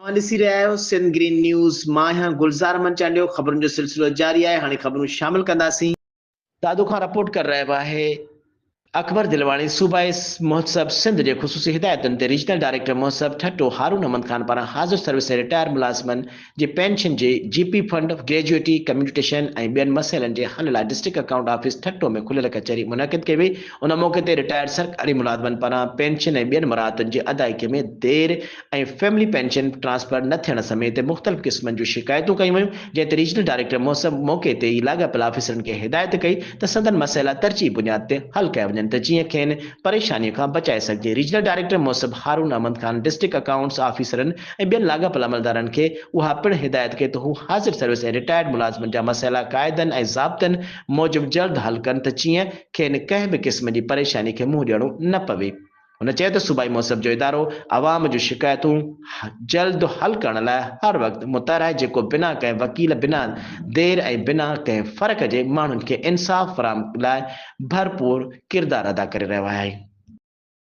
اوهان ڏسي رهيا آهيو سنڌ گرين نيوز، مان آهيان گلزار احمد چانڊيو، خبرن جو سلسلو جاري آهي، هاڻي خبرون شامل ڪنداسين. دادو کان رپورٽ ڪري رهيو آهي اڪبر دلواڻي، صوبائي محتسب سنڌ جي خصوصي هدايتن تي ريجنل ڊائريڪٽر محتسب ٺٽو هارون احمد خان پاران حاضر سروس ۽ رٽائر ملازمن جي پينشن جي جي پي فنڊ، گريجوئٽي، ڪميوٽيشن ۽ ٻين مسئلن جي حل لاء ڊسٽرڪٽ اڪائونٽ آفيس ٺٽو ۾ کليل ڪچهري منعقد ڪئي وئي، ان موقعي تي رٽائرڊ سرڪاري ملازمن پاران پينشن ۽ ٻين مراعتن جي ادائيگي ۾ دير ۽ فيملي پينشن ٽرانسفر نه ٿيڻ سميت مختلف قسمن جون شڪايتون ڪيون ويون، جنهن تي ريجنل ڊائريڪٽر محسب موقعي تي ئي لاڳاپيل آفيسرن کي هدايت ڪئي ته سندن مسئلا ترجيحي بنياد تي حل ڪيا وڃن ته جيئن کين پريشاني کان بچائي سگهجي. ريجنل ڊائريڪٽر محسب هارون احمد خان ڊسٽرڪٽ اڪائونٽس آفيسرن ۽ ٻين لاڳاپيل عملدارن کي اها پڻ هدايت ڪئي ته هو حاضر سروس ۽ رٽائرڊ ملازمن جا مسئلا قاعدن ۽ ضابطن موجب جلد حل ڪن ته جيئن کين ڪنهن به قسم جي پريشاني کي منهن ڏيڻو نه پوي. هن چيو ته صوبائي محتسب جو ادارو عوام جون شڪايتون جلد حل ڪرڻ لاء هر وقت متحر آهي جيڪو بنا ڪنهن وڪيل، بنا دير ۽ بنا ڪنهن فرق جي ماڻهن کي انصاف فراهم لاء ڀرپور ڪردار ادا ڪري رهيو آهي.